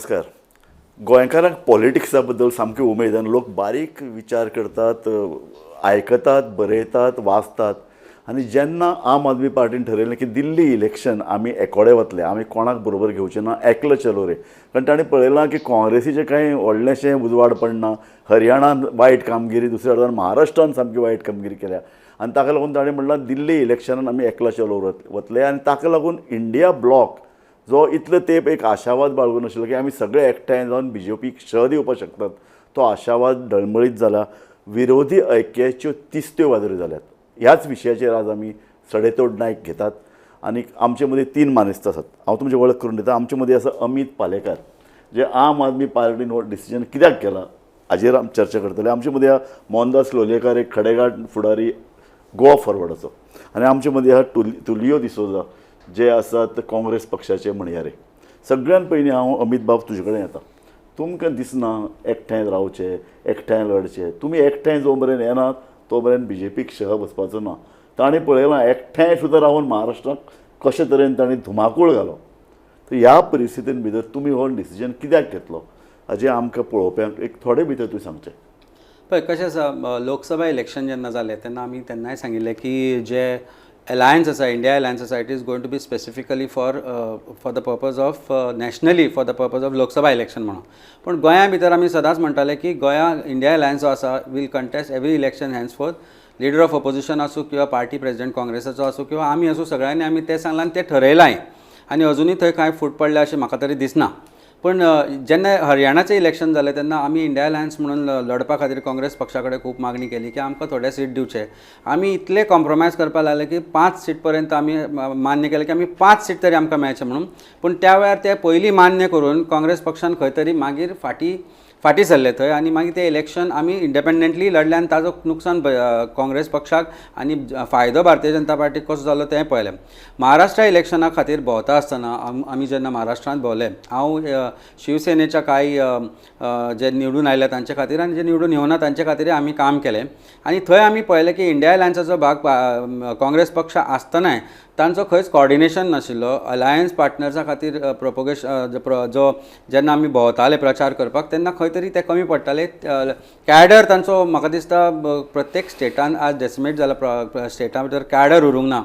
नमस्कार. गोंयकारांक पॉलिटिक्सा बद्दल सामकी उमेद आनी लोक बारीक विचार करतात, आयकतात, बरयतात, वाचतात. आनी जेन्ना आम आदमी पार्टीन ठरयलें की दिल्ली इलेक्शन आमी एकोडे वतले, आमी कोणाक बरोबर घेवचे ना, एकलो चलो रे, कारण ताणें पळयलां की काँग्रेसीचें कांय व्हडलेंशें उजवाड पडना, हरियाणान वायट कामगिरी, दुसऱ्या वटेन महाराष्ट्रान सामकी वायट कामगिरी केल्या आनी ताका लागून ताणें म्हणलां दिल्ली इलेक्शनान आमी एकलो चलो वतले. आनी ताका लागून इंडिया ब्लॉक जो इतलो तेंप एक आशावाद बाळगून आशिल्लो की आमी सगळे एकठांय जावन बी जे पीक शह दिवपाक शकतात, तो आशावाद डळमळीत जाला. विरोधी ऐक्याच्यो तिस्त्यो वादऱ्यो जाल्यात. ह्याच विशयाचेर आज आमी सडेतोड नायक घेतात आनी आमचे मदीं तीन मानेस्त आसात. हांव तुमची वळख करून दिता. आमचे मदीं आसा अमीत पालेकार, जे आम आदमी पार्टीन हो डिसिजन कित्याक केला हाजेर आमी चर्चा करतले. आमचे मदीं आहा मोहनदास लोलयेकार, एक खडेगांठ फुडारी गोवा फॉरवर्डाचो, आनी आमचे मदीं आहा तुलियो डिसोजा, जे आसात काँग्रेस पक्षाचे म्हणयारे. सगळ्यान पयलीं हांव अमीत बाब तुजे कडेन येता. तुमकां दिसना एकठांय रावचें, एकठांय लढचें? तुमी एकठांय जो मेरेन येनात तो मेरेन बी जे पीक शह बसपाचो ना. ताणें पळयलां एकठांय सुद्दां रावन महाराष्ट्राक कशे तरेन ताणें धुमाकूळ घालो. तर ह्या परिस्थितीन भितर तुमी हो डिसिजन कित्याक घेतलो हाजें आमकां पळोवप्यांक एक थोडे भितर तुवें सांगचें. पळय कशें आसा, लोकसभा इलेक्शन जेन्ना जालें तेन्ना आमी तेन्नाय सांगिल्लें की जे अलायन्स आसा, इंडिया अलायन्स आसा, it is going to be specifically for the purpose of nationally, for the purpose of Lok Sabha election म्हणून. पूण गोंया भितर आमी सदांच म्हणटाले की गोंया इंडिया अलायन्स जो आसा will contest every election henceforth. Leader of opposition आसूं किंवा पार्टी प्रेजिडेंट काँग्रेसाचो आसूं किंवा आमी आसूं, सगळ्यांनी आमी तें सांगलां आनी तें ठरयलांय आनी अजुनूय थंय कांय फूट पडल्या अशें म्हाका तरी दिसना. पूण जेन्ना हरियाणाचें इलेक्शन जालें तेन्ना आमी इंडिया अलायन्स म्हणून लढपा खातीर काँग्रेस पक्षा कडेन खूब मागणी केली की आमकां थोडे सीट दिवचे. आमी इतले कॉम्प्रोमायज करपाक लागले की 5 सीट पर्यंत आमी मान्य केलें की आमी 5 सीट तरी आमकां मेळचे म्हणून. पूण त्या वेळार ते पयलीं मान्य करून काँग्रेस पक्षान खंय तरी मागीर फाटीं फाटीं सरले थंय आनी मागीर तें इलेक्शन आमी इंडिपेंडंटली लढले आनी ताजो नुकसान काँग्रेस पक्षाक आनी फायदो भारतीय जनता पार्टीक कसो जालो तें पळयलें. महाराष्ट्रा इलेक्शना खातीर भोंवता आसतना आमी जेन्ना महाराष्ट्रांत भोंवले, हांव शिवसेनेच्या कांय जे निवडून आयल्या तांचे खातीर आनी जे निवडून येवना तांचे खातीर आमी काम केलें आनी थंय आमी पळयलें की इंडिया अलायन्साचो भाग काँग्रेस पक्ष आसतनाय तांचो खंयच कॉर्डिनेशन नाशिल्लो. अलायन्स पार्टनर्सा खातीर प्रोपोगेश जो जेन्ना आमी भोंवताले प्रचार करपाक तेन्ना खंय तरी ते कमी पडटाले. कॅडर तांचो म्हाका दिसता प्रत्येक स्टेटान आज डेसिमेट जाला, स्टेटा भितर कॅडर उरूंक ना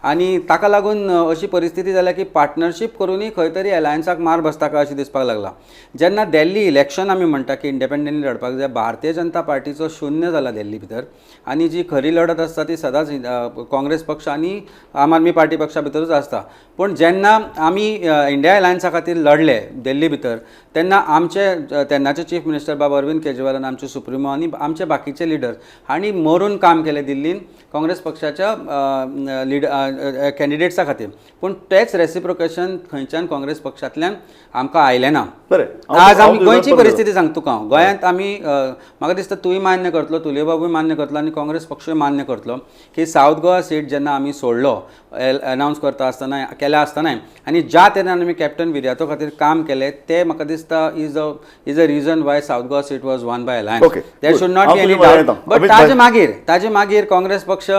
आनी ताका लागून अशी परिस्थिती जाल्या की पार्टनरशीप करुनूय खंय तरी अलायन्साक मार बसता काय अशें दिसपाक लागलां. जेन्ना दिल्ली इलेक्शन आमी म्हणटा की इंडिपेंडंटली लढपाक जाय, भारतीय जनता पार्टीचो शुन्य जाला दिल्ली भितर आनी जी खरी लढत आसता ती सदांच काँग्रेस पक्ष आनी आम आदमी पार्टी पक्षा भितरूच आसता. पूण जेन्ना आमी इंडिया अलायन्सा खातीर लढले दिल्ली भितर तेन्ना आमचे तेन्नाचे चीफ मिनिस्टर बाब अरविंद केजरीवाल आनी आमचे सुप्रिमो आनी आमचे बाकीचे लिडर्स हांणी मरून काम केलें दिल्लीन काँग्रेस पक्षाच्या लिड कॅन्डिडेट्सा खातीर. पूण तेच रेसिप्रोकेशन खंयच्यान काँग्रेस पक्षांतल्यान आमकां आयलें ना. बरें. आज आमी गोंयची परिस्थिती सांगता तुका हांव. गोंयांत आमी म्हाका दिसता तूंय मान्य करतलो, तुलयो बाबूय मान्य करतलो आनी काँग्रेस पक्षूय मान्य करतलो की सावथ गोवा सीट जेन्ना आमी सोडलो अनावन्स करता आसतना केल्या आसतनाय आनी ज्या तरेन आमी कॅप्टन विरियातो खातीर काम केलें तें म्हाका दिसता is a reason why South Goa seat was won by alliance. There should not be any doubt. But ताजे मागीर काँग्रेस पक्ष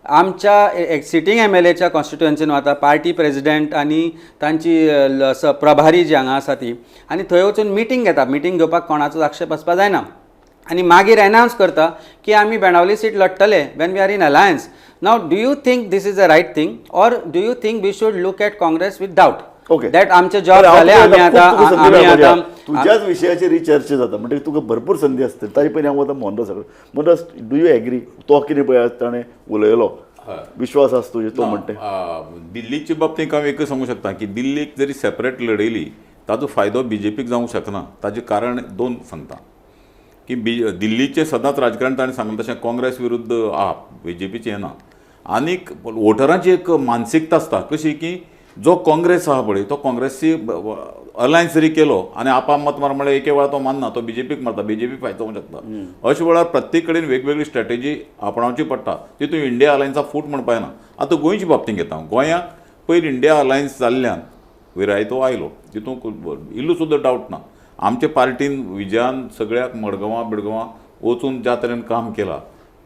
आमच्या सिटींग एमएलएच्या कॉन्स्टिट्युएन्सीन वता, पार्टी प्रेजिडेंट आनी तांची प्रभारी जी हांगा आसा ती, आनी थंय वचून मिटींग घेता. मिटींग घेवपाक कोणाचोच आक्षेप आसपाक जायना. आनी मागीर एनावन्स करता की आमी बेणावली seat लढटले when we are in alliance. Now, do you think this is a right thing or do you think we should look at Congress with doubt that आमचे जॉब जाले, आमी आता तुझ्याच विशयाचेर ही चर्चा जाता म्हणटकीर तुका भरपूर संदी आसतली. ताजे पयलीं हांव वता मोहनदासा कडेन. Mohandas, do you agree? तो कितें पळय ताणें उलयलो, विश्वास आसा तुजेर तो म्हणटा? दिल्लीचे बाबतींत हांव एकच सांगूंक शकता की दिल्लीक जरी सेपरेट लढयली ताजो फायदो बीजेपीक जावंक शकना. ताजें कारण दोन सांगता की बी दिल्लीचें सदांच राजकारण ताणें सांगलें तशें काँग्रेस विरुद्ध आप, बीजेपीचें ना. आनीक वोटरांची एक मानसिकता आसता कशी की जो काँग्रेस आहा पळय तो काँग्रेसी अलायन्स जरी केलो आनी आपा मत मार म्हळ्यार एके वेळार तो मानना, तो बीजेपीक मारता, बीजेपी फायदो जावंक शकता. अशा वेळार प्रत्येक कडेन वेगवेगळी स्ट्रॅटेजी आपणावची पडटा. तितून इंडिया अलायन्सा फूट म्हणपा येना. आतां गोंयचे बाबतींत घेता हांव. गोंयाक पयलीं इंडिया अलायन्स जाल्ल्यान विरायतो आयलो, तितूंत इल्लो सुद्दां डावट ना. आमचे पार्टीन विजयान सगळ्याक मडगांवां बिडगांवां वचून ज्या तरेन काम केलां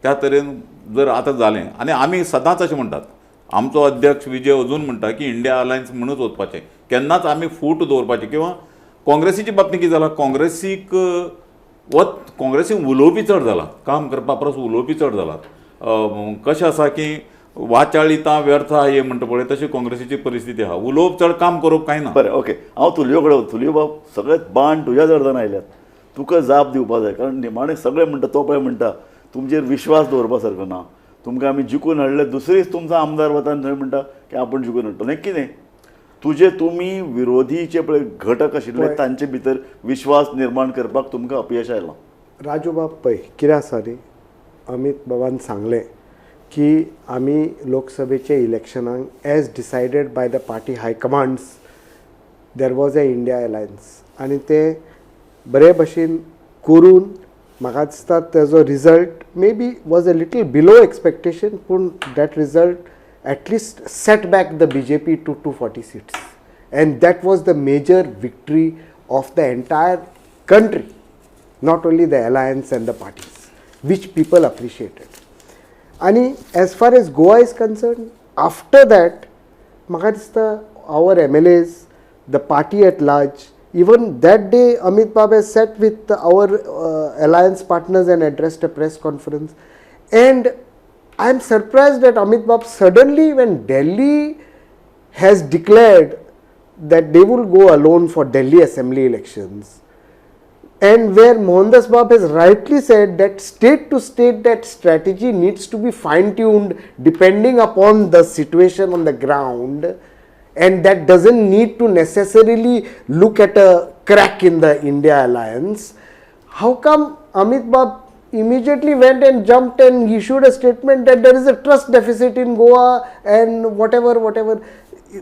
त्या तरेन जर आतां जालें, आनी आमी सदांच अशें म्हणटात, आमचो अध्यक्ष विजय अजून म्हणटा की इंडिया अलायन्स म्हणूच वचपाचें, केन्नाच आमी फूट दवरपाचें किंवा काँग्रेसीच्या बाबतींत कितें जालां, काँग्रेसीक वत काँग्रेसीक उलोवपी चड जाला, काम करपा परस उलोवपी चड जालात. कशें आसा की वाचाळिता व्यर्थ हे म्हणटा पळय तशी काँग्रेसीची परिस्थिती आहा, उलोवप चड, काम करप कांय ना. बरें, ओके, हांव तुलयो कडेन. तुलयो बाब, सगळे बाण तुज्याच अर्दान आयल्यात, तुका जाप दिवपा जाय, कारण निमाणें सगळे म्हणटा, तो पळय म्हणटा तुमचेर विश्वास दवरपा सारको ना, तुमकां आमी जिखून हाडले, दुसरीच तुमचो आमदार वता आनी थंय म्हणटा की आपूण जिखून हाडटलो. हें कितें तुजे तुमी विरोधीचे पळय घटक आशिल्ले तांचे भितर विश्वास निर्माण करपाक तुमकां अपयश आयलां. राजू बाब, पळय कितें आसा न्ही, अमीत बाबान सांगलें की आमी लोकसभेचे इलेक्शनाक as decided by the party high commands there was a India alliance, आनी ते बरे भशेन करून म्हाका दिसता तेजो result may be was a little below expectation, पूण that result at least set back the BJP to 240 seats, and that was the major victory of the entire country, not only the alliance and the parties, which people appreciated. आनी as far as Goa is concern, after that म्हाका दिसता our MLAs, the party at large, even that day Amit Bab has sat with our alliance partners and addressed a press conference, and I am surprised that Amit Bab suddenly, when Delhi has declared that they will go alone for Delhi assembly elections, and where Mohandas Bab has rightly said that state to state that strategy needs to be fine tuned depending upon the situation on the ground, and that doesn't need to necessarily look at a crack in the India alliance. How come Amit Bab immediately went and jumped and issued a statement that there is a trust deficit in Goa and whatever, whatever?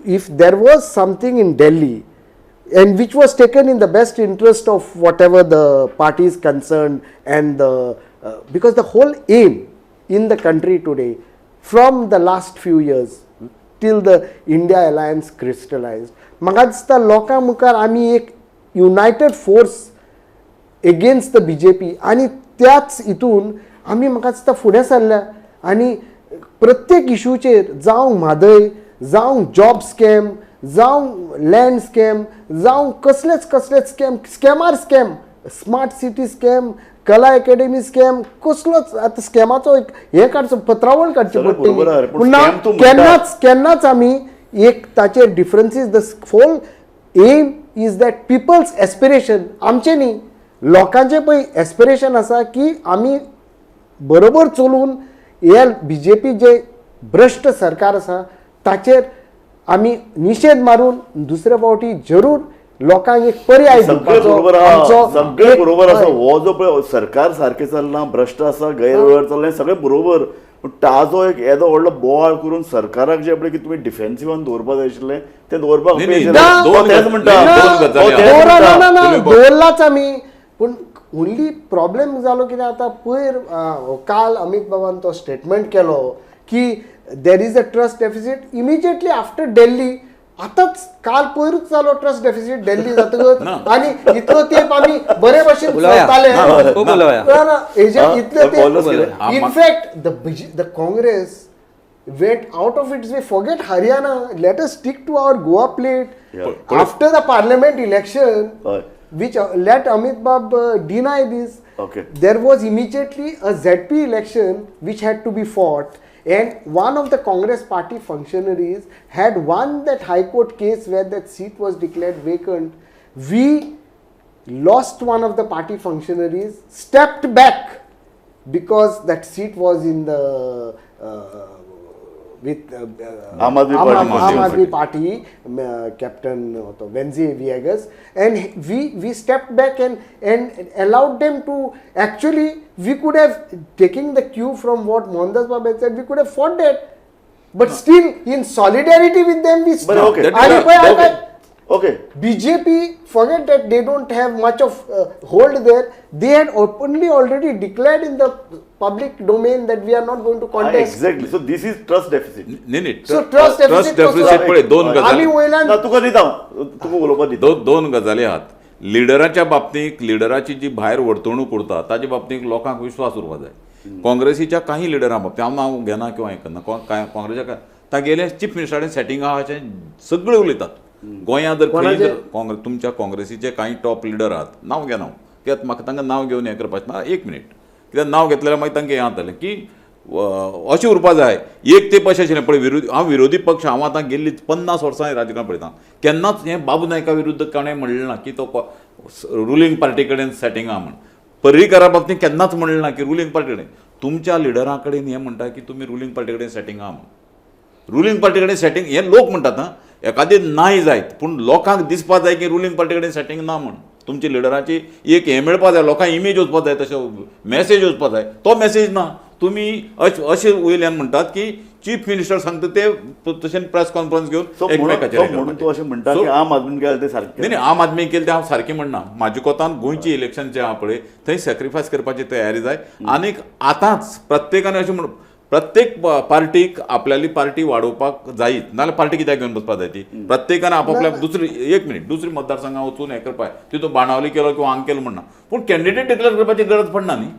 If there was something in Delhi and which was taken in the best interest of whatever the parties concerned, and the because the whole aim in the country today from the last few years till the India alliance crystallized, म्हाका दिसता लोकां मुखार आमी एक united force against the BJP, आनी त्याच हितून आमी म्हाका दिसता फुडें सरल्या. आनी प्रत्येक इशूचेर, जावं म्हादय, जावं जॉब स्कॅम, जावं लँड स्कॅम, जावं कसलेच कसलेच स्कॅम, स्कॅमार scam, smart city scam, Kala academy scam, कसलोच आतां स्कॅमाचो एक हें काडचो, पत्रावळ काडची सगळें बरोबर आहा रे, पडटली. पूण पूण ना, scam तूं म्हणटा. केन्नाच केन्नाच आमी एक ताचेर differences, the whole aim is that people's aspiration, आमचें न्ही, लोकांचें पळय एस्पिरेशन आसा की आमी बरोबर चलून हे बीजेपी जे भ्रश्ट सरकार आसा ताचेर आमी निशेध मारून दुसरे फावटी जरूर लोकांक एक पर्याय सगळें दिवपाचो बरोबर आहा, आमचो सगळें एक- बरोबर आसा. हय. हो जो पळय सरकार सारकें चल्लां, भ्रश्ट आसा, गैरवेव्हार चल्ला, हें सगळें बरोबर, पूण ताजो एक येदो व्हडलो बोवाळ करून सरकाराक जे पळय की तुमी डिफेन्सिवान दवरपा जाय आशिल्लें तें दवरपाक न्ही, अपयश न्ही, आयलें. दोन तो तेंच म्हणटा, नाही, दोन तो गजाली तेंच आहा. दवरला म्हणटा. ना, ना, तुमी दवरलाच आमी, पूण ओन्ली प्रॉब्लेम जालो कितें आतां पयर काल अमीत बाबान तो स्टेटमेंट केलो की there is a trust deficit immediately after Delhi. आतांच काल पयरूच जालो ट्रस्ट डेफिसीट दिल्ली जातकच, आनी इतलो तेंप आमी बरे भशेन उलोवया. चलताले. खूब उलोवया. ना, ना, हेजे हा, इतले बोललोच तेंप कितें? In fact the Congress went out of its way. Forget Haryana. Let us stick to our Goa plate. Yeah. After the parliament election, हय. which let Amit Bab deny this. Okay. There was immediately a ZP election which had to be fought, and one of the Congress party functionaries had won that High Court case where that seat was declared vacant. We lost one of the party functionaries, stepped back because that seat was in the with Aam Aadmi Party. Aam Aadmi Party, Captain Venzi Viegas, and we stepped back and allowed them to actually, we could have taken the cue from what Mohandas Baba had said, we could have fought that. But still, in solidarity with them, we बरें, stopped. Okay. That is आणि पळय okay okay. BJP, forget that they don't have much of hold there. They had openly already declared in the public domain that we are not going to contest. Exactly, so this is trust deficit. न्ही न्ही, So trust deficit trust deficit कसो- पळय दोन आमी गजाली वयल्यान ना, तुका दिता हांव, तुका उलोवपा दिता. दोन दोन गजाली आहात. लिडराच्या बाबतींत लिडराची जी भायर वर्तणूक उरता ताजे बाबतींत लोकांक विश्वास उरपा जाय. काँग्रेसीच्या काही लिडरां बाबतींत हांव नांव घेना किंवा हें करना, काँग्रेसीच्या तागेले चीफ मिनिस्टराचे सेटींग आहा अशें सगळे उलयतात. गोंयांत जर खंय काँग्रेस तुमच्या काँग्रेसीचे कांय टॉप लिडर आहात, नांव घेना हांव कित्याक म्हाका तांकां नांव घेवन हें करपाचें ना, एक मिनीट, कित्याक नांव घेतल्यार मागीर तांकां हें जातलें की अशें उरपा जाय. एक तेंप अशें आशिल्लें पळय, विरोधी हांव विरोधी पक्ष, हांव आतां गेल्ली 50 वर्सां राजकारण पळयता, केन्नाच हें बाबू नायका विरुद्ध कोणें म्हणलें ना की तो रुलींग पार्टी कडेन सेटींग आहा म्हण. पर्रीकरा बाबतींत केन्नाच म्हणलें ना की रुलींग पार्टी कडेन. तुमच्या लिडरां कडेन हें म्हणटा की तुमी रुलींग पार्टी कडेन सेटींग आहा म्हण. रुलींग पार्टी कडेन सेटींग हें लोक म्हणटात आं, एखादें नाय जायत पूण लोकांक दिसपा जाय की रुलींग पार्टी कडेन सेटींग ना म्हण. तुमच्या लिडरांची एक हें मेळपा जाय, लोकांक इमेज वचपा जाय, तशें मॅसेज वचपा जाय, तो मॅसेज ना. तुमी अशें वयल्यान म्हणटात की चीफ मिनिस्टर सांगता ते तशें प्रेस कॉन्फरन्स घेवन एकमेकाचेर म्हणून तूं अशें म्हणटा की आम आदमी केलें तें सारकें न्ही. आम आदमी केलें तें हांव सारकें म्हणना. म्हाज्या कोतान गोंयचें इलेक्शन जें आहा पळय थंय सॅक्रिफायस करपाची तयारी जाय. आनीक आतांच प्रत्येकान अशें म्हण, प्रत्येक पार्टीक आपल्याली पार्टी वाडोवपाक जायच, नाजाल्यार पार्टी कित्याक घेवन बसपाक जाय ती. प्रत्येकान आपापल्या दुसरी एक मिनीट दुसरी मतदारसंघात वचून हें करपाक, तितून बाणावली केलो किंवा हांग केलो म्हणना, पूण कॅन्डिडेट डिक्लेअर करपाची गरज पडना न्ही.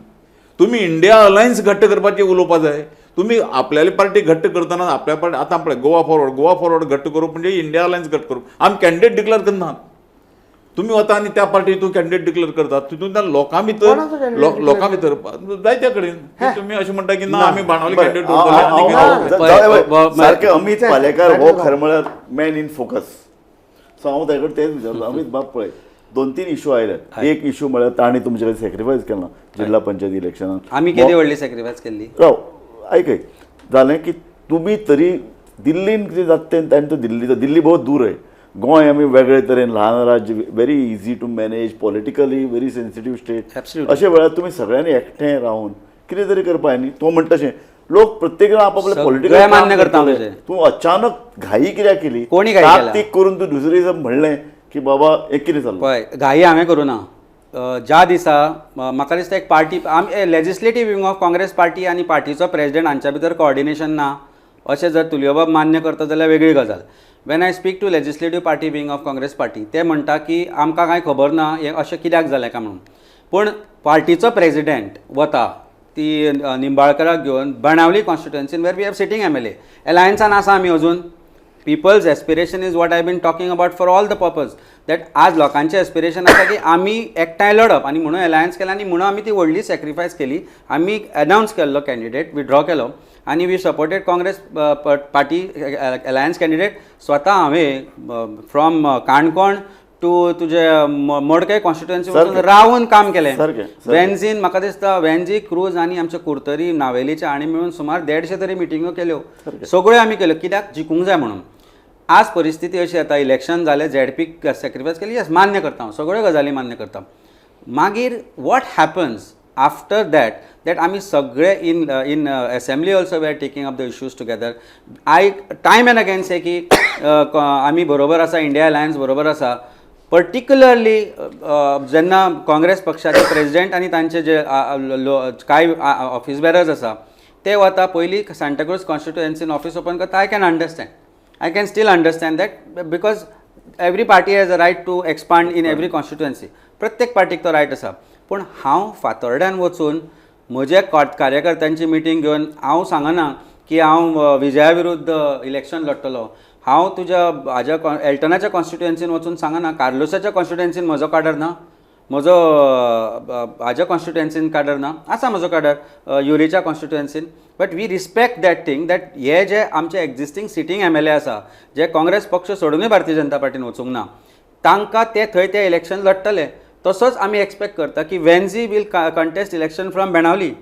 तुमी इंडिया अलायन्स घट्ट करपाची उलोवपा जाय. तुमी आपल्याली पार्टी घट्ट करतना आपल्या पार्टी आतां पळय गोवा फॉरवर्ड, गोवा फॉरवर्ड घट्ट करूप म्हणजे इंडिया अलायन्स घट्ट करूप. आमी कॅन्डिडेट डिक्लेअर करनात, तुमी वता आनी त्या पार्टी तूं कॅन्डिडेट डिक्लेअर करतात, तितून लोकां भितर लोकां भितर जायत्या कडेन तुमी अशें म्हणटा की ना आमी बाणावली कॅन्डिडेट दवरतले. सारकें अमीत पालेकार हो खरें म्हळ्यार मॅन इन फोकस. सो हांव ताजे कडेन तेंच विचारता, अमीत बाब पळय 2-3 इशू आयले. एक इशू म्हळ्यार तांणी तुमचे कडेन सॅक्रिफायस केला जिल्हा पंचायत इलेक्शनान. आमी केदी व्हडली सॅक्रिफायस केल्ली? राव आयकय, जालें की तुमी तरी दिल्लीन कितें जाता तें तांणी तो दिल्ली दिल्ली बहुत दूर आहे, गोंय आमी वेगळे तरेन ल्हान राज्य, very easy to manage, politically very sensitive state. अशे वेळार तुमी सगळ्यांनी एकठांय रावन कितें तरी करपाक न्ही. तूं म्हणटा तशें लोक प्रत्येक जाण आपापले पॉलिटिकल मान्य करता. तूं अचानक घाई कित्याक केली? कोणी घाई केला? ताकतीक करून तूं दुसरे दिसा म्हणलें की बाबा हें कितें जालें. पळय घाई हांवें करूं ना. ज्या दिसा म्हाका दिसता एक पार्टी आमी legislative wing of Congress party आनी पार्टीचो प्रेजिडेंट हांच्या भितर कोऑर्डिनेशन ना अशें जर तुलियोबाब मान्य करता जाल्यार वेगळी गजाल. When I speak to legislative party wing of Congress party ते म्हणटा की आमकां कांय खबर ना हें अशें कित्याक जालें काय म्हणून. पूण पार्टीचो प्रेजिडेंट वता ती निंबाळकराक घेवन Benaulim कॉन्स्टिट्युएन्सीन where we have sitting MLA. एलायन्सान आसा आमी अजून. People's aspiration is what I been talking about for all the purpose that आज लोकांचें एस्पिरेशन आसा की आमी एकठांय लढप आनी म्हणून एलायन्स केला आनी म्हणून आमी ती व्हडली सॅक्रिफायस केली. आमी अनावन्स केल्लो कॅन्डिडेट विड्रॉ केलो आनी we supported Congress party alliance candidate. स्वता हांवें फ्रॉम काणकोण टू तुजे मडकय कॉन्स्टिट्युएन्सी वचून रावन काम केलें. वेन्झीन म्हाका दिसता वेन्झी क्रूज आनी आमच्या कुर्तरी नावेलीच्या आनी मेळून सुमार 150 तरी मिटिंगो केल्यो, सगळ्यो आमी केल्यो कित्याक जिखूंक जाय म्हणून. आज परिस्थिती अशी येता, इलेक्शन जालें, झेडपीक सॅक्रिफायस केली, येस मान्य करता हांव, सगळ्यो गजाली मान्य करता. मागीर what happens after that that आमी सगळे in in assembly also we are taking up the issues together. I time and again say की आमी बरोबर आसा, इंडिया अलायन्स बरोबर आसा. पर्टिक्युलरली जेन्ना काँग्रेस पक्षाचे प्रेजिडेंट आनी तांचे जे कांय ऑफिस बेरर्स आसा ते वता पयलीं सांताक्रूज कॉन्स्टिट्युएन्सीन ऑफिस ओपन करता. I can understand, I can still understand that because every party has a right to expand in every constituency. प्रत्येक पार्टीक तो रायट आसा. पूण हांव फातोर्ड्यान वचून म्हज्या कार्यकर्त्यांची मिटींग घेवन हांव सांगना की हांव विजया विरुद्ध इलेक्शन लढटलो. हांव तुज्या हाज्या एल्टनाच्या कॉन्स्टिट्युएन्सीन वचून सांगना, कार्लोसाच्या कॉन्स्टिट्युएन्सीन म्हजो काडर ना, म्हजो हाज्या कॉन्स्टिट्युएन्सीन काडर ना, आसा म्हजो cadre युरीच्या कॉन्स्टिट्युएन्सीन. But we respect that thing that हे जे आमचे एक्झिस्टींग सिटींग MLA आसा जे काँग्रेस पक्ष सोडूनय भारतीय जनता पार्टीन वचूंक ना तांकां ते थंय ते इलेक्शन लढटले. तसोच आमी एक्सपेक्ट करता की Venzy will contest election from Benaulim.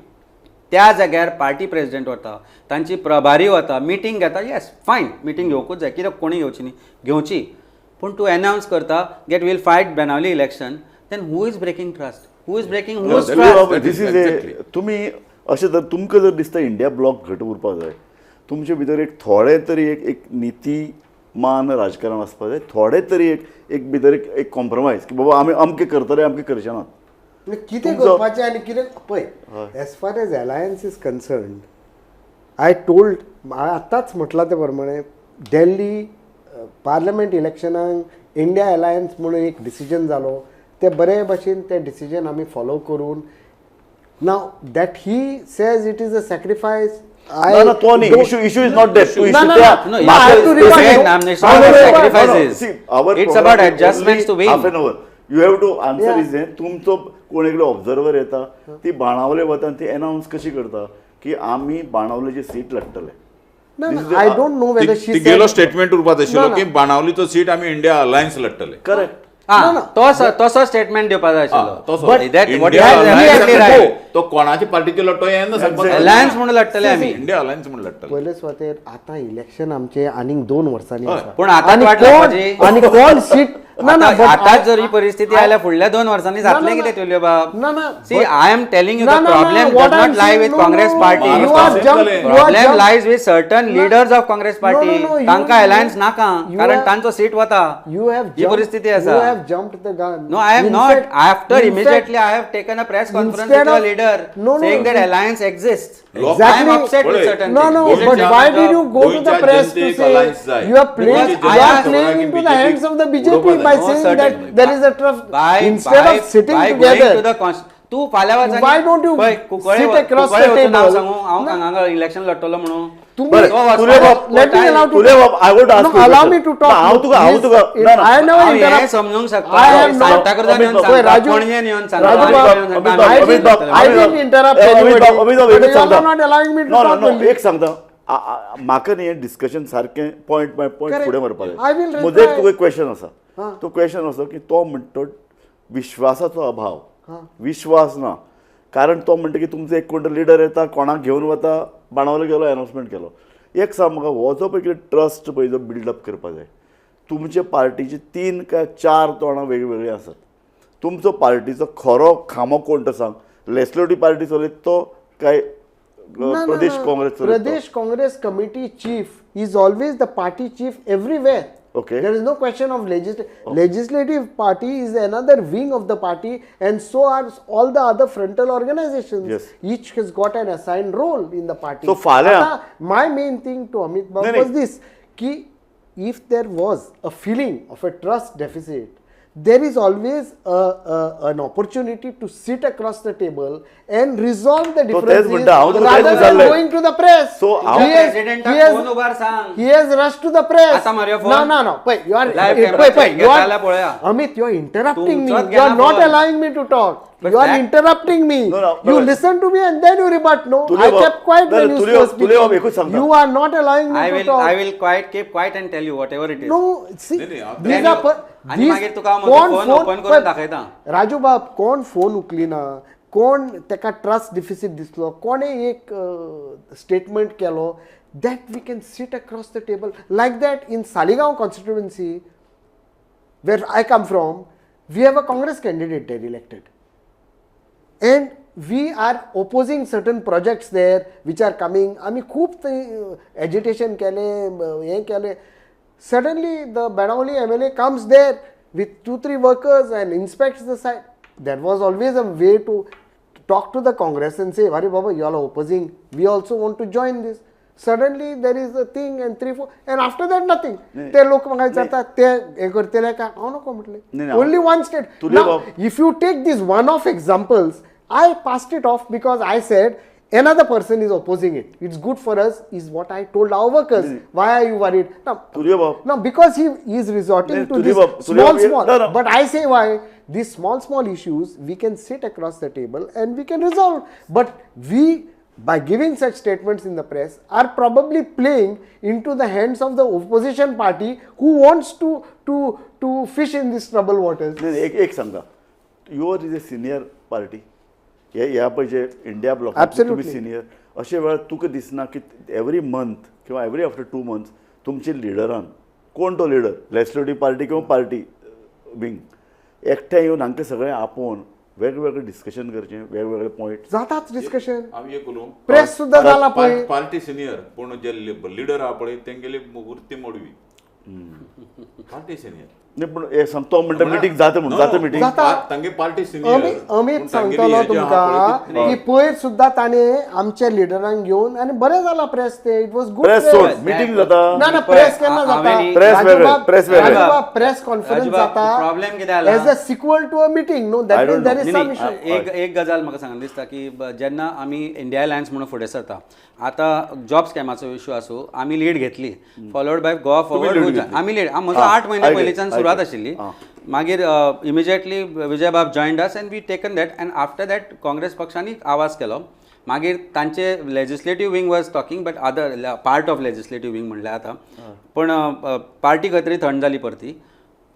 त्या जाग्यार पार्टी प्रेजिडेंट वता, तांची प्रभारी वता, मिटींग घेता. येस फायन, मिटींग घेवंकूच जाय, कित्याक कोणी घेवची न्ही, घेवची. पूण तूं एनावन्स करता that will fight Benaulim election, then who is breaking trust, who is breaking whose trust? This is a तुमी अशें जर तुमकां जर दिसता इंडिया ब्लॉक घट उरपाक जाय, तुमचे भितर एक थोडे तरी एक एक नितीमान राजकारण आसपाक जाय, थोडे तरी एक एक भितर एक एक कॉम्प्रोमायज की बाबा आमी अमकें करतले अमकें करचे ना. कितें करपाचें आनी कितें पळय, as far as alliance is concerned I told, आतांच म्हटलां ते प्रमाणे दिल्ली पार्लमेंट इलेक्शनाक इंडिया अलायन्स म्हणून एक डिसिजन जालो, ते बरे भशेन ते डिसिजन आमी फॉलो करून. Now that he says it is a sacrifice. ना ना तो न्ही, issue is not that. No, no, no. I have to remind you. Sacrifices. It's about adjustments to win. Half an hour you have to answer is हें तुमचो कोण एकलो observer येता ती बाणावले वता आनी ती एनावन्स कशी करता की आमी बाणावलेची seat लढटले. No, no, I don't know whether she तिगेलो said. Statement उरपात आशिल्लो ना, की बाणावलीचो सीट आमी इंडिया अलायन्स लढटले. करेक्ट. हा, तसो स्टेटमेंट दिवपाक जाय हा, तसो. आशिल्लो. That what India is alliance exactly right. तो कोणाच्या पार्टीचो लढतो हें ना सांगपाक. अलायन्स म्हणून लढटले आमी. इंडिया अलायन्स म्हणून लढटले. पयले सुवातेर आतां इलेक्शन आमचे आनीक 2 वर्सांनी आसा. पूण आतां आनी वाट कोण लागपाची. आनी कोण सीट ना ना but आतां जर ही परिस्थिती आयल्या फुडल्या 2 वर्सांनी जातलें ना, कितें ना. तुल्यो बाब? ना, ना, see but- I am telling you ना, the ना, ना, problem what does I'm not lie saying, with no, Congress no, party. You are jump, you are problem jump. Lies with certain leaders of Congress party. No, no, no, you- तांकां alliance नाका you कारण have- तांचो seat वता. You have he jumped, परिस्थिती you आसा. have jumped the gun. No, I am In not. fact- After in immediately, fact, I have taken a press conference instead with your of- leader No, no, saying that in- alliance exists. Exactly. I am upset with पळय. certain No, things. no, Is it but your why job? did you go to the गोंयच्या press to जनतेक say alliance जाय. you are playing, Because you I are asked- playing into the BJP hands of the BJP उडोवपाक by जाय. No, saying that certainly. there is a trust instead of sitting by going to together? the तूं फाल्यां वच Why don't you पळय, Cuncolim sit across Cuncolim the वचून नांव table? सांगू हांव No. हांगा इलेक्शन लढटलो म्हणून. तुम्ही- बरें, तो वचपाक- तुले बाब, Let me allow to तुले बाब, I would ask No, you a allow question. me to talk. ना, हांव तुका हांव Please, तुका ना, ना. I never हांव हें interrupt. समजूंक शकता. I have not. सांताक्रुजान येवन पळय, सांगता, राजू- पणजेन येवन सांगता, राजू आनी बाब, येवन अमित सांगता, बाब, आमी अमित बाब, I Amit didn't बाब, interrupt Amit anybody. बाब, अमित बाब, But एकच you are सांगता. not allowing me to No, no, talk no, only. एक सांगता, म्हाका न्ही हें डिस्कशन सारकें पॉयंट बाय पॉयंट Correct. फुडें व्हरपाक I will जाय. म्हजो एक reply. तुका एक क्वेश्चन आसा. तो क्वेश्चन असो की तो म्हणटा विश्वासाचो अभाव, विश्वास ना, कारण तो म्हणटा की तुमचो एक कोण लिडर येता कोणाक घेवन वता, बाणावले गेलो अनावन्समेंट केलो. एक सांग म्हाका, हो जो पळय कितें ट्रस्ट पळय जो बिल्डअप करपाक जाय, तुमचे पार्टीची 3 काय 4 तोंडां वेगवेगळीं आसात. तुमचो पार्टीचो खरो खांबो कोण तो सांग. लेजिस्लेटीव पार्टी चलयता तो काय No, no, Pradesh no. Congress चलयता तो? Pradesh Congress Committee chief is always the party chief everywhere. Okay. There is no question of legislative party is another wing of the party, and so are all the other frontal organizations. Yes. Each has got an assigned role in the party. So, फाल्यां- आता, my main thing to Amit Babu नाही, was नाही. this, ki if there was a feeling of a trust deficit, there is always an opportunity to sit across the table and resolve the तेच differences म्हणटा, हांव तुका तेच rather than विचारलें. going to the press. So, हांव- He has- प्रेसिडेंटाक he has- phone उबार सांग. He has rushed to the press. आता मारयो phone. No, no, no. पळय, you are Live पळय, camera पळय, check you are- जाल्यार पळया. Amit, you are interrupting me. तुमचोच You are घेना not phone. allowing me to talk. But You are that- interrupting me. No, no, You but- listen to me and then you rebut. No, तुले I बाब- kept quiet नाही, when you तुले were बाब- तुले बाब speaking. एकूच सांगता. You are not allowing me I to will talk. I will quiet keep quiet and tell you whatever it is. No, see, नाही, नाही, आता- these Then are you- आनी these- मागीर तुका हांव म्हजो कोण फोन फोन ओपन करून पळय, दाखयता. राजू बाब, कोण फोन उखलिना, कोण ताका ट्रस्ट डिफिसीट दिसलो, कोणें एक स्टेटमेंट केलो, that we can sit across the table like that in Saligao constituency where I come from, we have a Congress candidate there elected. And we are opposing certain projects there which are coming. आमी खूब थंय agitation केलें, हें केलें. Suddenly the Benaulim MLA comes there with 2-3 workers and inspects the site. There was always a way to talk to the Congress and say, Arey Baba, you all are opposing, we also want to join this. Suddenly there is a thing and 3-4, and after that nothing. ते लोक म्हाका विचारतात ते हें करतले काय, हांव नको नाही, म्हटलें. नाही, Only one state. तुले Now, बाब- if you take these one-off examples, I passed it off because I said another person is opposing it. It's good for us, is what I told our workers. Why are you worried? Now, तुले बाब- now because he is resorting नाही, to तुले this बाब- तुले small, बाब- small. No, no. But I say why these small, small issues we can sit across the table and we can resolve. But we, by giving such statements in the press, are probably playing into the hands of the opposition party who wants to fish in these troubled waters. नाही, एक एक सांगा, your is a senior party, हे ह्या पळय जे India block Absolutely. तुमी senior, अशे वेळार तुका दिसना की एवरी मंथ किंवा एवरी आफ्टर 2 मंथ्स तुमचे लिडरान, कोण तो लिडर, लेजिस्लेटीव पार्टी किंवा पार्टी विंग, एकठांय येवन हांकां सगळें आपोवन वेगवेगळे डिस्कशन करचें, वेगवेगळे पॉयंट जाताच डिस्कशन, हांव एक उलोवं, प्रेस सुद्दां जाला पळय. पार्टी सिनियर पूण जे लिडर आहा पळय तेंगेली वृत्ती मोडवी. Party senior. पूण हे सांग, तो म्हणटा मिटींग जाता म्हणून, जाता मिटींग जाता. तांगे पार्टी सिनियर अमित सांगतलो तुमकां की पयर सुद्दां ताणें आमच्या लिडरांक घेवन, आनी बरें जालां प्रेस ते, it was good. Press सोड, मिटींग जाता. ना ना, प्रेस केन्ना जाता? प्रेस वेगळे, प्रेस वेगळे. प्रेस कॉन्फरन्स जाता प्रॉब्लेम कितें जाला as a sequel to a meeting. No, that means there is some issue. एक गजाल म्हाका सांगन दिसता की जेन्ना आमी इंडिया अलायन्स म्हणून फुडें सरता, आतां जॉब स्कॅमाचो इशू आसूं, आमी लीड घेतली, फॉलोड बाय गोवा फॉरवर्ड. आमी लीड, म्हजो 8 म्हयने पयलींच्यान सुरवात आशिल्ली. मागीर इमिजिएटली विजय बाब joined us and we taken that, and after that Congress पक्षांनी आवाज केलो. मागीर तांचे legislative wing was talking, but other part of legislative wing म्हणल्यार आतां, पूण पार्टी खंय तरी थंड जाली परती.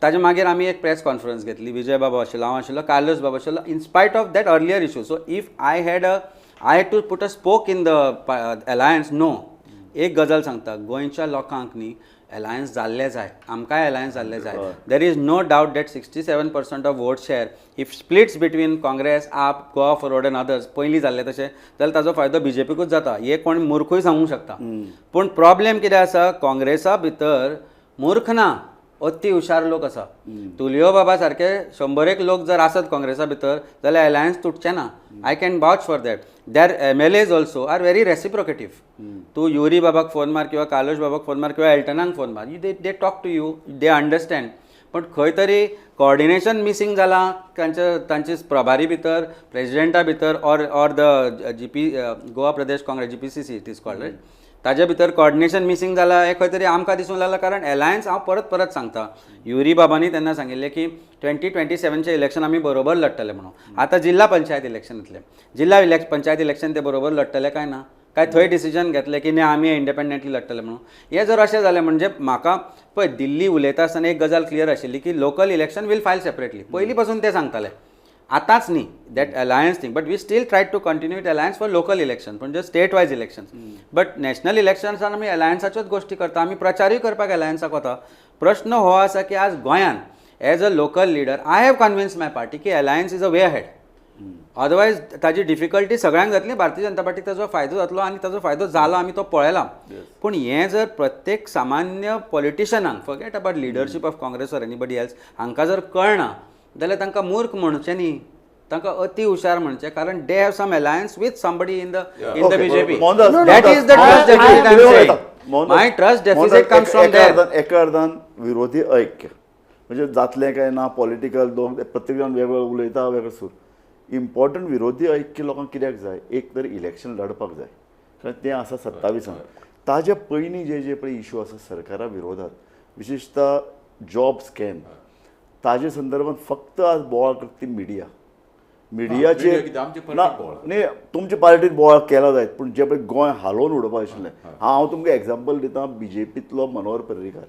ताजे मागीर आमी एक प्रेस कॉन्फरन्स घेतली, विजय बाबा आशिल्लो, हांव आशिल्लो, कार्लोस बाबा आशिल्लो, in spite of that earlier issue. So if I had to put a spoke in the alliance, no. एक गजाल सांगता, गोंयच्या लोकांक न्ही अलायन्स जाल्लें जाय, आमकांय अलायन्स जाल्लें जाय. There is no doubt that 67% of vote share if splits between Congress, AAP, Goa Forward and others पयलीं जाल्लें तशें जाल्यार ताजो फायदो बीजेपीकूच जाता, हे कोण मुर्खूय सांगूंक शकता. पूण प्रॉब्लेम कितें आसा, काँग्रेसा भितर मूर्ख ना, अति हुशार लोक आसा. तुलियो बाबा सारके 100 लोक जर आसत काँग्रेसा भितर जाल्यार अलायन्स तुटचें ना. I can vouch for that. Their MLAs also are very reciprocative. तूं युरी बाबाक फोन मार किंवा कार्लोस बाबाक फोन मार किंवा एल्टनाक फोन मार, they talk to you, they understand. पण खंय तरी कॉर्डिनेशन मिसींग जालां तांचे प्रभारी भितर, प्रेजिडेंटा भितर, or the GP Goa Pradesh Congress, GPCC it is called, right, ताजे भितर कॉर्डिनेशन मिसींग जालां हें खंय तरी आमकां दिसूंक लागलां. कारण अलायन्स हांव परत परत सांगता, युरी बाबांनी तेन्ना सांगिल्लें की 2027चें इलेक्शन आमी बरोबर लडटले म्हणून. आतां जिल्हा पंचायत इलेक्शन येतलें, जिल्हा पंचायत इलेक्शन ते बरोबर लडटले काय ना, काय थंय डिसिजन घेतलें की न्ही आमी इंडिपेंडंटली लडटले म्हणून. हें जर अशें जालें म्हणजे म्हाका पळय, दिल्ली उलयता आसतना एक गजाल क्लियर आशिल्ली की local election will file separately, पयलीं पासून ते सांगताले, आतांच न्ही that alliance thing. But we still try to continue it alliance for local election, म्हणजे state wise election. But national इलेक्शन्सान आमी अलायन्साच्योच गोश्टी करता, आमी प्रचारूय करपाक अलायन्साक वता. प्रश्न हो आसा की आज गोंयान as a local leader I have convince my party की alliance is a way ahead. Otherwise ताजी डिफिकल्टी सगळ्यांक जातली, भारतीय जनता पार्टीक ताजो फायदो जातलो आनी ताजो फायदो जाला, आमी तो पळयला. पूण हें जर प्रत्येक सामान्य पॉलिटिशनांक, forget about leadership of Congress or anybody else, हांकां जर कळना जाल्यार तांकां मूर्ख म्हणचें न्ही, तांकां अति हुशार म्हणचें, कारण they have some alliance with somebody in the BJP. That is the trust deficit I am saying. My trust deficit comes from there. एका अर्दान विरोधी ऐक्य म्हणजे जातलें काय ना, पॉलिटिकल दोन प्रत्येक जाण वेगवेगळो उलयता, वेगळो सूर. इम्पॉर्टंट विरोधी ऐक्य लोकांक कित्याक जाय, एक तर इलेक्शन लढपाक जाय, कारण तें आसा 27. ताजे पयलीं जे जे पळय इशू आसा सरकारा विरोधात, विशेषतः जॉब स्कॅम, ताजे संदर्भात फक्त आज बोवाळ करता ती मिडिया. मिडियाचेर ना न्ही, तुमचे पार्टीन बोवाळ केला जायत, पूण जे पळय गोंय हालोवन उडोवपा आशिल्लें. हांव तुमकां एग्जाम्पल दिता, बीजेपींतलो मनोहर पर्रीकार.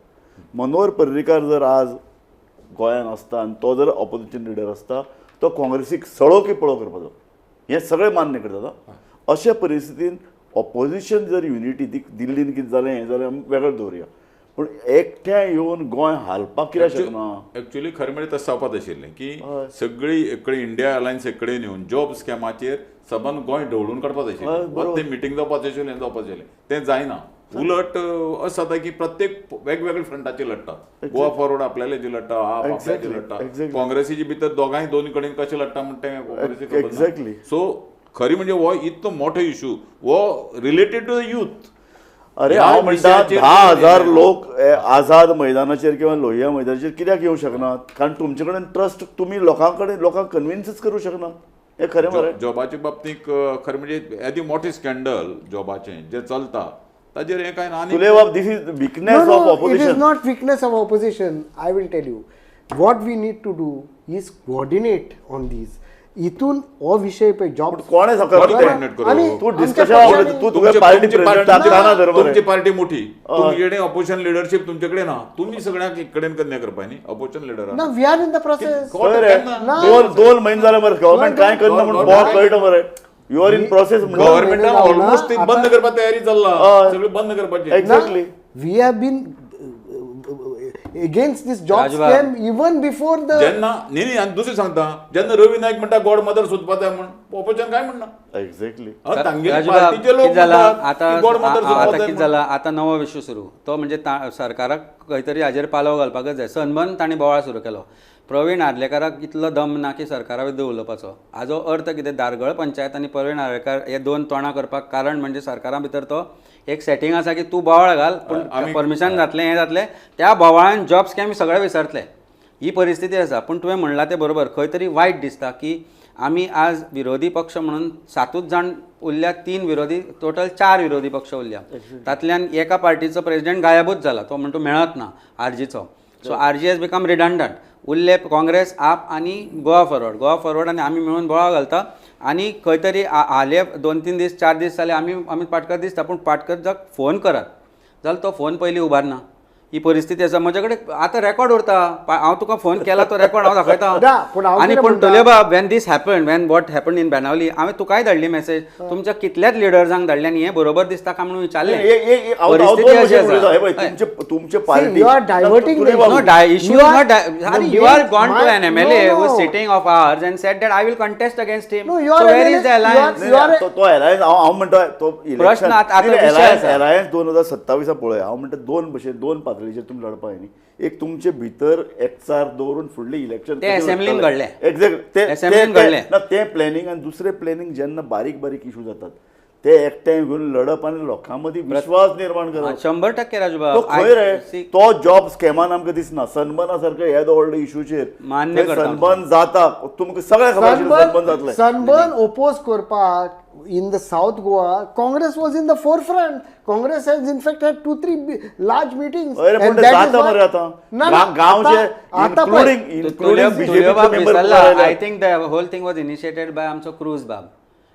मनोहर पर्रीकार जर आज गोंयान आसता आनी तो जर ऑपोजिशन लिडर आसता, तो काँग्रेसीक सळो की पळो करपाचो, हें सगळें मान्य करता. अशा परिस्थितीन ऑपोजिशन जर युनिटी दिल्लीन कितें जालें हें जालें आमी वेगळें दवरुया, पूण एकठांय येवन गोंय हालपाक कित्याक शकना. एक्चुअली खरें म्हळ्यार तशें जावपाक आशिल्लें की सगळी एककडे इंडिया अलायन्स एककडेन येवन जॉब स्कॅमाचेर सबंद गोंय ढवळून काडपाक आशिल्लें, तें मिटींग जावपाक आशिल्लें, हें जावपाक आशिल्लें, तें जायना. उलट अशें जाता की प्रत्येक वेगवेगळे फ्रंटाचेर लडटा, गोवा फॉरवर्ड आपल्याले लडटा, आप आपल्याचे लडटा, काँग्रेसीचे भितर दोगांय दोन कडेन कशें लडटा म्हण तें काँग्रेसीक खबर. सो खरी म्हणजे हो इतलो मोठो इशू हो रिलेटेड टू the youth. अरे हांव म्हणटा 10,000 लोक आझाद मैदानाचेर किंवा लोहिया मैदानाचेर कित्याक येवंक शकनात, कारण तुमचे कडेन ट्रस्ट, तुमी लोकां कडेन लोकांक कन्विन्सूच करूं शकना. हें खरें मरे. जॉबाच्या बाबतींत खरें म्हणजे येदें मोठें स्कॅन्डल जॉबाचें जें चलता ताजेर हें कांय ना. तुलेबाब, this is weakness of opposition. It is not weakness of opposition. I will tell you what we need to do is coordinate on these. इतून हो विशय पळय जॉब कोणें तूं डिस्कशन, तूं तुगे पार्टी प्रेसिडेंट, तुमची पार्टी मोठी, तुमचे कडेन ऑपोजिशन लिडरशीप तुमचे कडेन ना, तुमी सगळ्यांक एक कडेन कन्या करपा न्ही ऑपोजिशन लिडर ना. We are in the process. 2 म्हयने जाले मरे गव्हर्मेंट कांय करना म्हूण बोवाळ कळटा मरे. You are in process. गव्हर्मेंटान ऑलमोस्ट बंद करपा तयारी चल्ला, सगळें बंद करपाचें. Exactly. We have been against this job scam even before the. जेन्ना न्ही न्ही, आनी दुसरें सांगता, जेन्ना रवी नायक म्हणटा गॉड मदर सोदपा जाय म्हण, ऑपोजिशन काय म्हणना. एक्झॅक्टली. तांगेले राजू बाब, पार्टीचे लोक कितें जालां म्हणटात आतां की गॉडमदर जावपाक आतां जाय कितें म्हणून. जालां, आतां नवो विशय सुरू, तो म्हणजे सरकाराक खंय तरी हाजेर पालव घालपाकच जाय. सनबर्न तांणी बोवाळ सुरू केलो. प्रवीण आर्लेकाराक इतलो दम ना की सरकारा विरुद्ध उलोवपाचो. हाजो अर्थ कितें, धारगळ पंचायत आनी प्रवीण आर्लेकार हे दोन तोंडां करपाक कारण म्हणजे सरकारा भितर तो एक सेटींग आसा की तूं बोवाळ घाल पूण परमिशन जातलें, हें जातलें, त्या बोवाळान जॉब स्कॅम सगळें विसरतले. ही परिस्थिती आसा. पूण तुवें म्हणलां तें बरोबर, खंय तरी वायट दिसता की आमी आज विरोधी पक्ष म्हणून 7 जाण उरल्या, 3 विरोधी, टोटल 4 विरोधी पक्ष उरल्या. तातल्यान एका पार्टीचो प्रेजिडेंट गायबूच जाला, तो म्हणटा मेळत ना आरजीचो. So RG has become redundant. उरले काँग्रेस, आप आनी गोवा फॉरवर्ड. गोवा फॉरवर्ड आनी आमी मेळून बोवाळ घालता आनी खंय तरी हाले 2-3 दीस 4 दीस जाले आमी अमीत पाटकर दिसता, पूण पाटकर जर फोन करात जाल्यार तो फोन पयलीं उबारना. ही परिस्थिती आसा. म्हजे कडेन आतां रेकॉर्ड उरता, हांव तुका फोन केला तो रेकॉर्ड हांव दाखयता. ना, पूण हांव आनी कितें पूण म्हणटा? तुले बाब, when this happen, when what happen in Benaulim, हांवें तुकाय धाडली मॅसेज, तुमच्या कितल्याच लिडर्सांक धाडली आनी हें बरोबर दिसता काय म्हणून विचारलें. परिस्थिती अशी आसा. तुमचे See, party you are diverting the No, issue You is are- not the Ari, you are main- gone to my- an MLA no, who is no. sitting of ours and said that I will contest against him. No, you are So where MLA, is the alliance? you are- तो alliance हांव म्हणटा तो प्रश्न आतां विशय आसा. Alliance 2027 पळय, हांव म्हणटा दोन भशेन दोन पातळीचेर तुमी लढपा न्ही. एक तुमचे भितर एकचार दवरून फुडलें इलेक्शन ते असेंब्लीन घडलें. एक्झॅक्ट, असेंब्लीन घडलें. ना ते प्लॅनिंग आनी दुसरें प्लॅनिंग जेन्ना बारीक बारीक इशू जातात ते एकठांय घेवन लढप आनी लोकां मदीं विश्वास निर्माण करप. 100% राजू तो बाब. खंय रे तो जॉब स्कॅमान आमकां दिसना. सनबर्ना सारके येदो व्हडलो इशूचेर मान्य करता. सनबर्न जाता, तुमकां सगळें खबर आशिल्लें सनबर्न जातलें. सनबर्न ओपोज करपाक in the South Goa, Congress was in the forefront. Congress has in fact had 2-3 large meetings. अरे पूण ते जाता मरे आतां. गांवचे इन्क्लुडींग इन्क्लुडींग बीजेपीचे member. I think the whole thing was initiated by आमचो क्रूज बाब.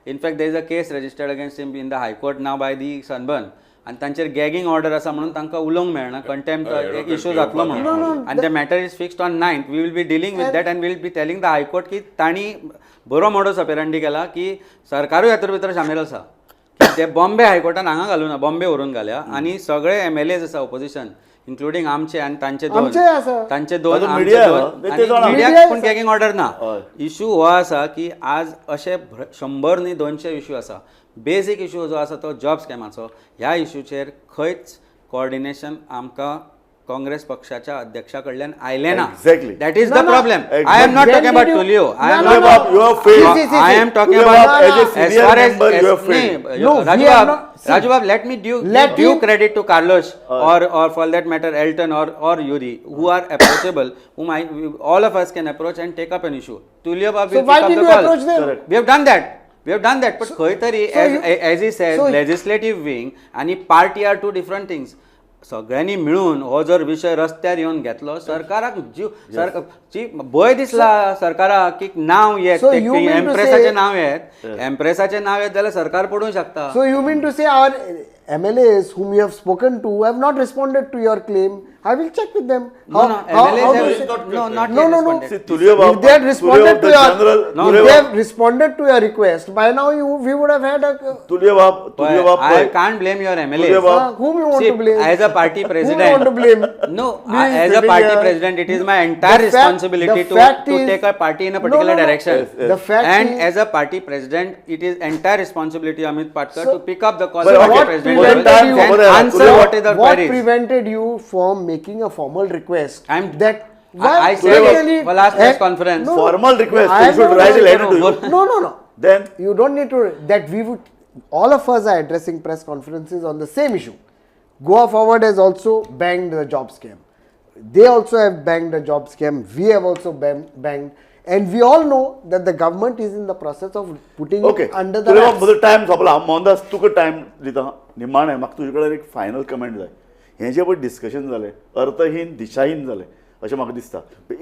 In fact there is a case registered against him in the high court now by the Sunburn. आनी तांचेर गॅगिंग ऑर्डर आसा म्हणून तांकां उलोवंक मेळना, कंटेम्प्ट इशू जातलो म्हणून. आनी the matter is fixed on 9th. We will be dealing with that and will be telling the high court की तांणी बरो मोडस ऑपेरांडी केला की सरकारूय हातूंत भितर सामील आसा. ते बॉम्बे हायकोर्टान हांगा घालूना, बॉम्बे व्हरून घाल्या आनी सगळे एम एल एज आसा ऑपोजिशन, इन्क्लुडींग आमचे आनी तांचे दोन, आमचेय आसा. तांचे दोन, तातूंत आमचे media दोन आसा. ते आनी जाणा. मिडियाक Media पूण आसा. गॅगिंग ऑर्डर ना. हय. इशू हो आसा की आज अशे 100 न्ही 200 इशू आसा. बेजीक इशू जो आसा तो जॉब स्कॅमाचो. ह्या इशूचेर खंयच कॉर्डिनेशन आमकां काँग्रेस पक्षाच्या अध्यक्षा कडल्यान आयलें ना. Exactly. That is the No, no. Problem. I am not When talking about did you- Tulio. I am No, no, not no. You have failed. See, see, see, I see. am talking Tulio about Bab, as a as senior far as, member, you have as failed. nee, No, we Raju have Bab, not- see, Raju Bab, let me let due him- credit to Carlos or for that matter Elton or Yuri, who are approachable, whom all of us can approach and take up an issue. Tulio Bab So will why pick up didn't the you call. approach them? Correct. We have done that. We have done that. But खंय तरी so as, you- as he said, so- legislative wing आणि party are two different things. सगळ्यांनी मिळून हो जर विशय रस्त्यार येवन घेतलो सरकाराक जीव ची भंय दिसला सरकाराक की नांव येत, So you mean to एम्प्रेसाचें say- नांव येत, एम्प्रेसाचें नांव येत जाल्यार सरकार पडूंक शकता. So you mean to say our MLAs whom you have spoken to have not responded to your claim? I will check with them. No, no, MLAs how have do you say- no, not No, yet no, no. responded. See, Tulio Bab, If they had responded Tulio to the your, general, No, Tulio if they Bab, have responded to your request, by now you we would have had a Tulio Bab, Tulio Bab, I can't blame your MLAs. Tulio Bab, whom you want See, to blame? As a party president, Whom you want to blame? No, We as a sitting party here. president, it is my entire The fact- responsibility the to, fact to is- take a party in a No, particular no, no. direction. Yes, yes. The fact and is- as a party president, it is entire responsibility Amit Patkar So- to pick up the call But of okay, the president what level time- and what answer what is the What queries. prevented you from making a formal request? That I said it really- for last press conference. No, Formal request, I you have should no- write a letter to you. No, no, no. Then You don't need to. That we would. All of us are addressing press conferences on the same issue. Goa Forward has also banged the job scam. They also have banged the job scam. We have also banged. And we all know that the government is in the process of putting okay it under the तुला wraps. म्हजो time सोंपला. हांव मोहनदास तुका time दिता निमाणें. म्हाका तुजे कडेन एक फायनल कमेंट जाय. हें जें पळय डिस्कशन जालें अर्थहीन दिशाहीन जालें अशें म्हाका दिसता.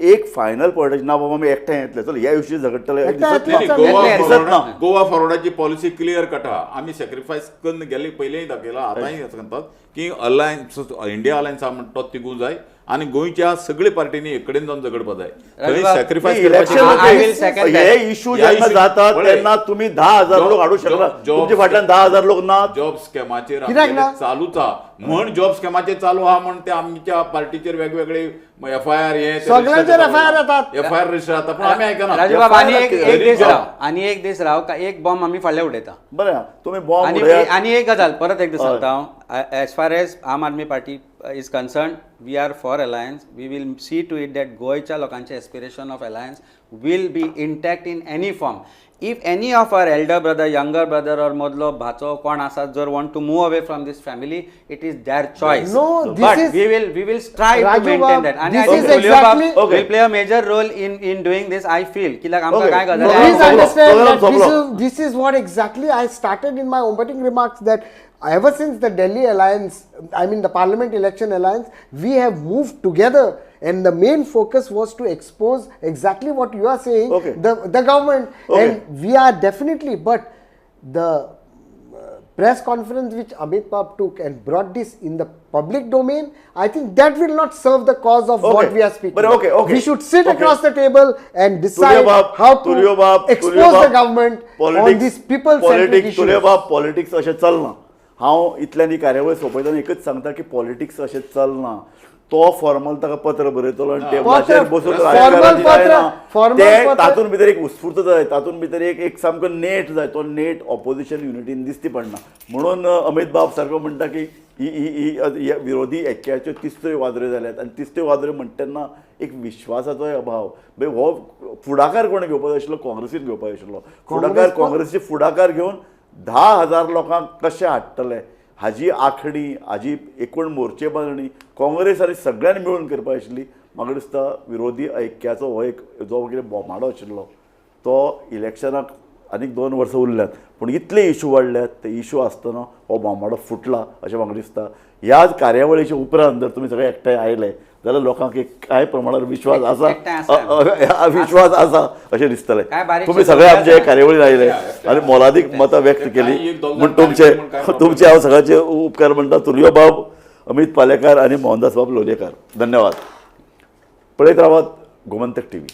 एक फायनल पॉयंटाचेर ना बाबा आमी एकठांय येतले, चल ह्या विशीं झगडटले एकठांय दिसत येतले, ना. गोवा दिसत ना. फॉरवर्डा गोवा फॉरवर्डाची पॉलिसी क्लियर कट आहा. आमी सॅक्रिफायस करून गेले पयलींय दाखयला, आतांय सांगतात की अलायन्स, इंडिया अलायन्स आहा म्हणटा तो तिगूंक जाय. आनी गोंयच्या सगळे पार्टींनी एक कडेन जावन झगडपा जाय. थंय राजूबाब, sacrifice election I will second हे that. Issue ह्या जेन्ना issue- जातात पळय. तेन्ना तुम्ही 10,000 लोक हाडूंक शकना. तुमच्या फाटल्यान 10,000 लोक ना. जॉब स्कॅमाचेर कित्याक ना? आमगेले चालूच आहा म्हण जॉब स्कॅमाचेर चालू आहा म्हण ते आमच्या पार्टीचेर वेगवेगळे एफ I R हे सगळ्यांचेर FIR येतात. एफ I R register जाता पूण आमी आयकना. राजूबाब आनी एक एक दीस जॉब. राव, आनी एक दीस राव, का एक बॉम्ब आमी फाडले उडयता. बरें, तुमी बॉम्ब आनी उडयात. आनी एक गजाल परत एकदां सांगता हांव, as far as Aam Aadmi Party is concern, we are for alliance. We will see to it that गोंयच्या लोकांचे aspiration of alliance will be intact in any form. If any of our elder brother, younger brother or मदलो भाचो कोण आसा जर want to move away from this family, it is their choice. No, this but is- we will try to Raju maintain Bab, that. आनी this I is think Tulio Bab exactly- Okay. will play a major role in doing this, I feel. कित्याक आमकां Okay. काय No, गजाली Please Soglo, understand Soglo, that Soglo. this is what exactly I started in my opening remarks, that ever since the Delhi alliance, I mean the parliament election alliance, we have moved together, and the main focus was to expose exactly what you are saying, Okay. the government. Okay. And we are definitely, but the press conference which Amit Bab took and brought this in the public domain, I think that will not serve the cause of Okay. what we are speaking. But okay, okay. We should sit Okay. across the table and decide Tulio Bab, how to Tulio Bab, expose Tulio the Bab, government on politics- these people-centric politics, issues. Tulio Bab, politics अशें चलना. हांव इतल्यान ही कार्यावळ सोंपयतना एकच सांगता की politics अशें चलना. तो फॉर्मल ताका पत्र बरयतलो आनी टेबलाचेर बसून formal राजकारण पत्र, जायना. formal ते पत्र. तातूंत भितर एक उत्स्फूर्त जाय, तातूंत भितर एक एक सामको नेट जाय. तो नेट ऑपोजिशन युनिटीन दिसती पडना. म्हणून अमित बाब सारको म्हणटा की ही ही ही ही विरोधी ऐक्याच्यो तिसऱ्यो वादऱ्यो जाल्यात आनी तिसऱ्यो वादऱ्यो म्हणटा तेन्ना एक विश्वासाचोय अभाव. मागीर हो फुडाकार कोणें घेवपाक जाय आशिल्लो? काँग्रेसीन घेवपाक जाय आशिल्लो फुडाकार. काँग्रेसीचे फुडाकार घेवन 10,000 लोकांक कशें हाडटले हाजी आखणी, हाजी एकूण मोर्चे बांदणी काँग्रेस आनी सगळ्यांनी मेळून करपाक आशिल्ली. म्हाका दिसता विरोधी ऐक्याचो हो एक जो कितें बोमाडो आशिल्लो तो इलेक्शनाक आनीक 2 वर्सां उरल्यात, पूण इतले इशू वाडल्यात, ते इशू आसतना हो बोमाडो फुटला अशें म्हाका दिसता. ह्या कार्यावळीच्या उपरांत जर तुमी सगळे एकठांय आयले जाल्यार लोकांक एक कांय प्रमाणात विश्वास आसा, एकठांय आसा. विश्वास आसा अशें दिसतलें. काय बारीकशे तुमी सगळे आमच्या आसा. कार्यावळीर आयले आनी मोलादीक मतां व्यक्त केली म्हूण तुमचे तुमचे हांव सगळ्यांचे उपकार म्हणटा. तुलयो बाब, अमित पालेकार आनी मोहनदास बाब लोलयेकार, धन्यवाद. पळयत रावात गोमंतक टीव्ही.